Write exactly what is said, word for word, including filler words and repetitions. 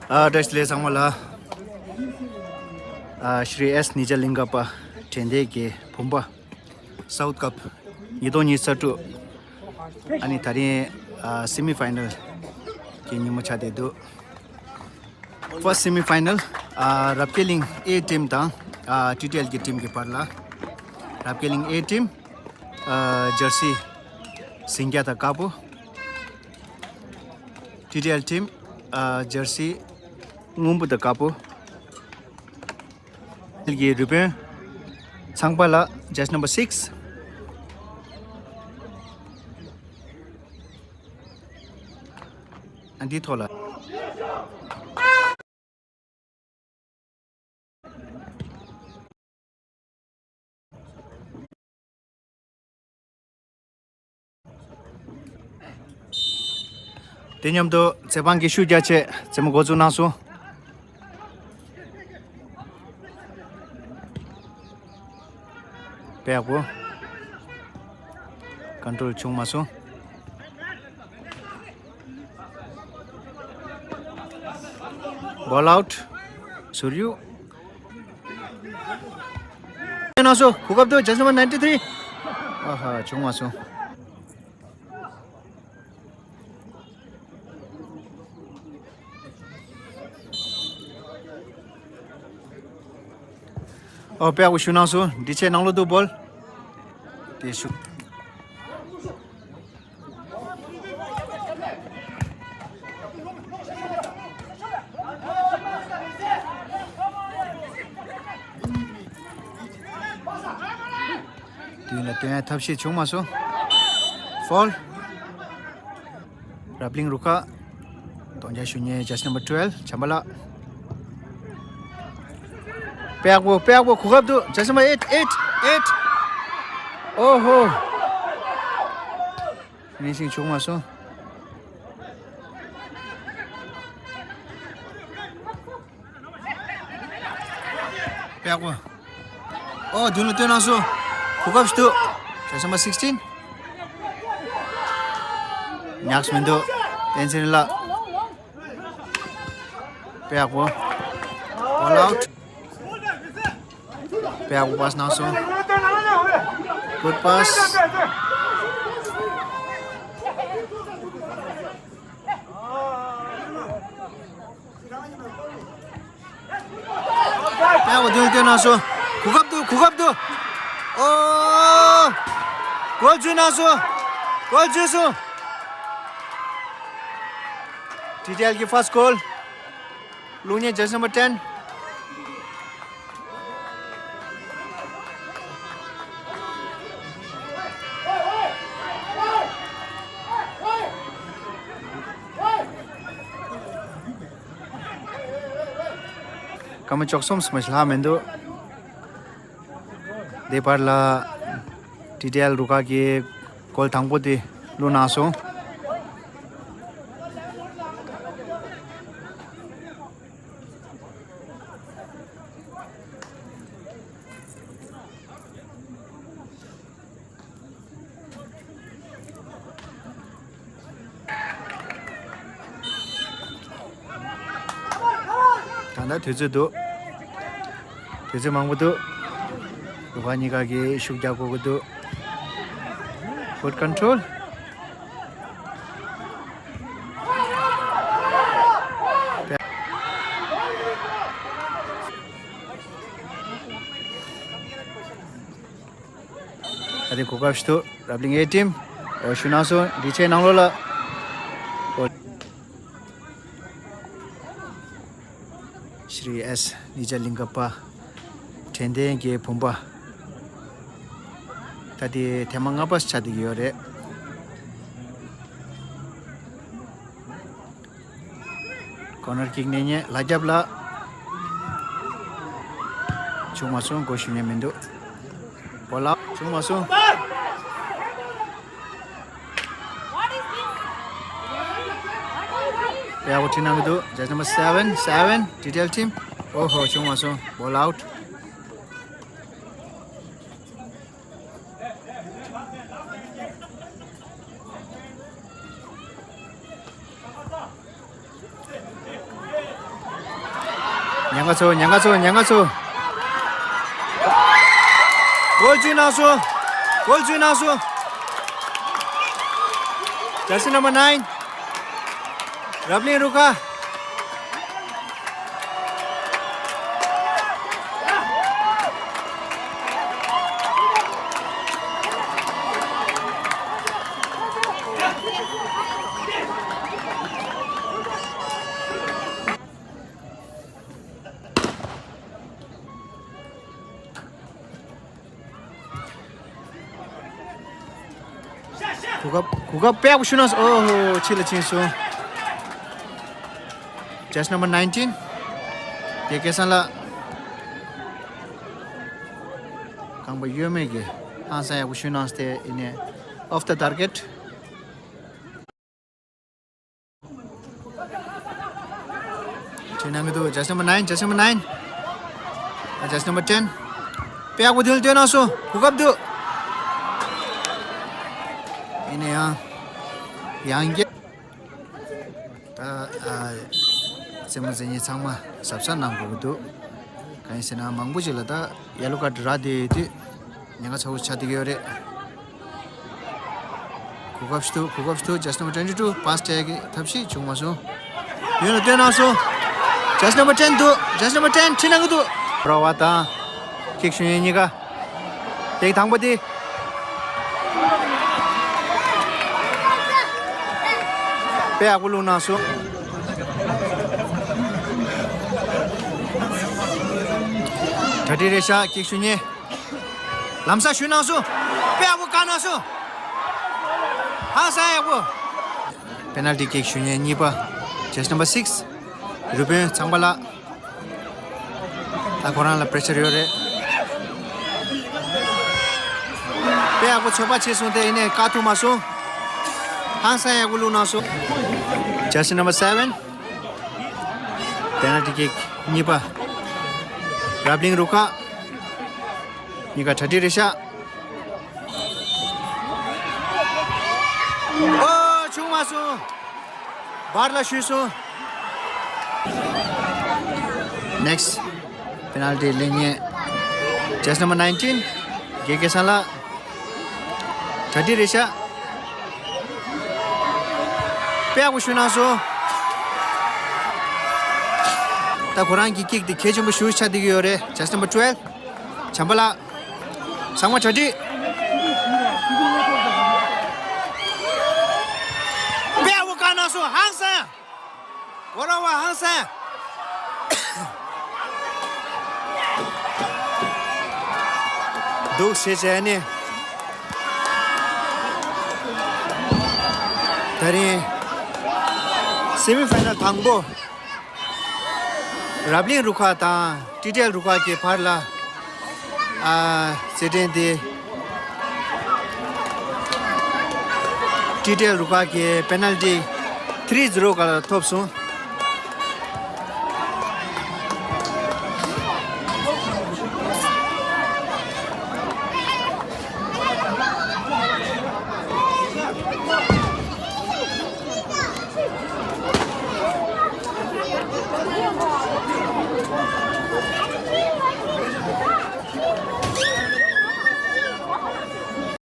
ཨ་བཀྲ་ཤིས་བདེ་ལེགས་ཚང་མ་ལ། ཨ་ཤྲི་ཨེས་ནི་ཇ་ལིང་ག་པ་དྲན་རྟེན་གྱི་བུམ་པ་སའུཐ་ཀབ་ཉིས་སྟོང་ཉི་ཤུ་རྩ་དྲུག་ཨ་ནི་ད་རིང་ཨ་སེ་མི་ཕའི་ནལ་གྱི་ཉིན་མོ་ཆགས་བསྡད་འདུག First semi final ཨ་རབ་རྒྱས་གླིང་ཨེ་ཊིམ་དང་ཨ་ཊི་ཊི་ཨེལ་གྱི་ཊིམ་གྱི་བར་ལ། རབ་རྒྱས་གླིང་ཨེ་ཊིམ་ཨ་ཇར་སི་ཟིང་སྐྱ་དང་དཀར་པོ། ཊི་ཊི་ཨེལ་ཊིམ་ཨ་ཇར་སི་སྔོན་པོ་དང་དཀར་པོ། ཊི་ཊི་ཨེལ་གྱི་རི་བོན་ཚང་པ་ལ་ཇར་སི་ནམ་བར་སིགས། ཨ་འདི་ཐོག་ལ། དེ་མཉམ་དུ་ཚེ་དཔང་གི་ཤུགས་རྒྱག་ཆེད་རྩེད་མོ་འགོ་བཙུགས་གནང་སོང་། དཔེ་ཡག་པོ། ཀོན་ཊོལ་བྱུང་མ་སོང་། Ball out. ཟུར་གཡུག་གནང་སོང་། གོ་སྐབས་འདུག Jersey number ninety three. ཨ་ཧ། བྱུང་མ་སོང་། ཨོ་དཔེ་ཡག་པོ་གཞུ་གནང་སོང་། འདི་ཆེ་ནང་ལོགས་འདུག་བོལ། དེ་གཞུ། དུས་ལ་སྟོན་ཡ་ཐབས་ཤེས་བྱུང་མ་སོང་། ཕོལ། རབ་གླིང་རུ་ཁག་དོན་རྒྱ་ཞུ་ཉེ་Jersey number twelve བྱམས་པ་ལགས། དཔེ་ཡག་པོ་དཔེ་ཡག་པོ་གོ་སྐབས་འདུག Jersey number eight eight eight. ཨོ་ཧོ། ཕི་ནི་ཤིང་བྱུང་མ་སོང་། དཔེ་ཡག་པོ། ཨོ་མདུན་ལ་བཏོན་གནང་སོང་། གོ་སྐབས་ཤིག་འདུག Jersey number sixteen. ཉག་མི་འདུག་བསྟན་འཛིན་ལགས། དཔེ་ཡག་པོ། Ball out. དཔེ་ཡག་པོ་པཱས་གནང་སོང་། Good pass. དཔེ་ཡག་པོ་མདུན་བསྟན་གནང་སོང་། གོ་སྐབས་འདུག་གོ་སྐབས་འདུག་ཨོ། གོལ་འཇུས་གནང་སོང་། གོལ་འཇུས་སོང་། ཊི་ཊི་ཨེལ་གྱི་first goal. བླུགས་མཁན་Jersey number ten. སྐར་མ་བཅུ་གསུམ་ཙམ་ཞིག་ལྷག་མི་འདུག་དེ་བར་ལ་ཊི་ཊི་ཨེལ་རུ་ཁག་གིས་གོལ་དང་པོ་དེ་བླུགས་གནང་སོང་། ད་ལྟ་དུས་ཚོད་འདུག་དུས་ཚོད་མང་པོ་འདུག་རུ་ཁག་གཉིས་ཀ་གིས་ཤུགས་རྒྱག་དགོས་ཀྱི་འདུག Good control. ད་ཐེངས་གོ་སྐབས་ཤིག་འདུག་རབ་གླིང་ཨེ་ཊིམ། ཨོ་ཞུ་གནང་སོང་། འདི་ཆེ་ནང་ལོགས་ལ། ཨོ། ཤྲི་ཨེས་ནི་ཇ་ལིང་ག་པ་དྲན་རྟེན་གྱི་བུམ་པ། ད་དེ་ཐེངས་མ་ལྔ་པ་ཆགས་བསྡད་ཀྱི་ཡོད་རེད། ཀོར་ནར་ཀིག་ནས་ཉེ་ལ་རྒྱབ་ལ། བྱུང་མ་སོང་། གོ་ཞུ་ཉན་མི་འདུག་བོལ་ཨའུཊ། བྱུང་མ་སོང་། དཔེ་ཡག་པོ་ཁྲིད་གནང་གི་འདུག Jersey number seven seven ཊི་ཊི་ཨེལ་ཊིམ། ཨོ་ཧོ། བྱུང་མ་སོང་། བོལ་ཨའུཊ། ཉེན་ཁ་ཚོ། ཉེན་ཁ་ཚོ། ཉེན་ཁ་ཚོ། གོལ་བྱུང་གནང་སོང་། གོལ་བྱུང་གནང་སོང་། Jersey number nine, རབ་གླིང་རུ་ཁག་གོ་སྐབས། གོ་སྐབས་དཔེ་ཡག་པོ་ཞུ་གནང་སོང་། ཨོ་ཧོ། ཕྱི་ལ་ཕྱིན་སོང་། Jersey number nineteen, དེ་སྐལ་བཟང་ལགས། རྐང་པ་གཡོན་མའི་གི་ཧང་སང་ཡག་པོ་ཞུ་གནང་སྟེ་ཡིན་ནས། Off the target. ཁྲིད་གནང་གི་འདུག Jersey number nine, jersey number nine. Jersey number ten. དཔེ་ཡག་པོ་མདུན་ལ་སྟོན་གནང་སོང་། གོ་སྐབས་འདུག་ཡིན་ན་ཡང་། ཡང་བསྐྱར། ད་ཨ། རྩེད་མོ་རྩེ་མཁན་ཚང་མ་གཟབ་གཟབ་གནང་དགོས་ཀྱི་འདུག་གང་ཡིན་ཟེར་ན་མང་པོ་ཞིག་ལ་ད་ཡེ་ལོ་ཀར་རག་བསྡད་ཡོད་དུས། ཉེན་ཁ་ཚ་བོ་ཆགས་བསྡད་ཀྱི་ཡོད་རེད། གོ་སྐབས་ཤིག་འདུག་གོ་སྐབས་ཤིག་འདུག Jersey number twenty two pass སྤྲད་ཀྱི་ཐབས་ཤེས་བྱུང་མ་སོང་། མདུན་ལ་སྟོན་གནང་སོང་། Jersey number ten འདུག Jersey number ten ཁྲིད་གནང་གི་འདུག་རོ་བ་དང་། ཀིག་ཞུ་མཁན་གཉིས་ཀ། ཀིག་དང་པོ་དེ། དཔེ་ཡག་པོ་བླུགས་གནང་སོང་། གྲ་སྒྲིག་རེད་ཤག་ཀིག་ཞུ་མཁན། ལམ་སང་ཞུ་གནང་སོང་། དཔེ་ཡག་པོ་བཀག་གནང་སོང་། ཧང་སང་ཡག་པོ། པེ་ནལ་ཊི་ཀིག་ཞུ་མཁན་གཉིས་པ། Jersey number six, རུ་དཔོན་ཚངས་པ་ལགས། ད་ཁོ་རང་ལ་པེ་རེ་ཤར་ཡོད་རེད། དཔེ་ཡག་པོ་ཚོད་དཔག་བྱས་སོང་སྟེ་ཡིན་ནའི་བཀག་ཐུབ་མ་སོང་། ཧང་སང་ཡག་པོ་བླུགས་གནང་སོང་། Jersey number seven, པེ་ནལ་ཊི་ཀིག་གཉིས་པ། རབ་གླིང་རུ་ཁག་གཉིས་ཀ་གྲ་སྒྲིག་རེད་ཤག་ཨོ། བྱུང་མ་སོང་། བར་ལ་ཤོར་སོང་། Next པེ་ནལ་ཊི་ལེན་མཁན། Jersey number nineteen, དགེ་སྐལ་བཟང་ལགས། གྲ་སྒྲིག་རེད་ཤག་དཔེ་ཡག་པོ་ཞུ་གནང་སོང་། ད་ཁོ་རང་གི་ཀིག་དེ་གལ་ཆེན་པོ་ཞེ་པོ་ཆགས་བསྡད་ཀྱི་ཡོད་རེད། Jersey number twelve, བྱམས་པ་ལགས། ཚང་མ་གྲ་སྒྲིག་དཔེ་ཡག་པོ་བཀག་གནང་སོང་། ཧང་སང་། འོ་ར་བ། ཧང་སང་། འདུག་བྱས་བྱས་ནས། ད་རིང་སེ་མི་ཕའི་ནལ་དང་པོ། རབ་གླིང་རུ་ཁག་དང་ཊི་ཊི་ཨེལ་རུ་ཁག་གི་བར་ལ། ཨ། རྩེད་འགྲན་འདི། ཊི་ཊི་ཨེལ་རུ་ཁག་གིས་པེ་ནལ་ཊི་three zero སྒང་ལ་ཐོབ་སོང་།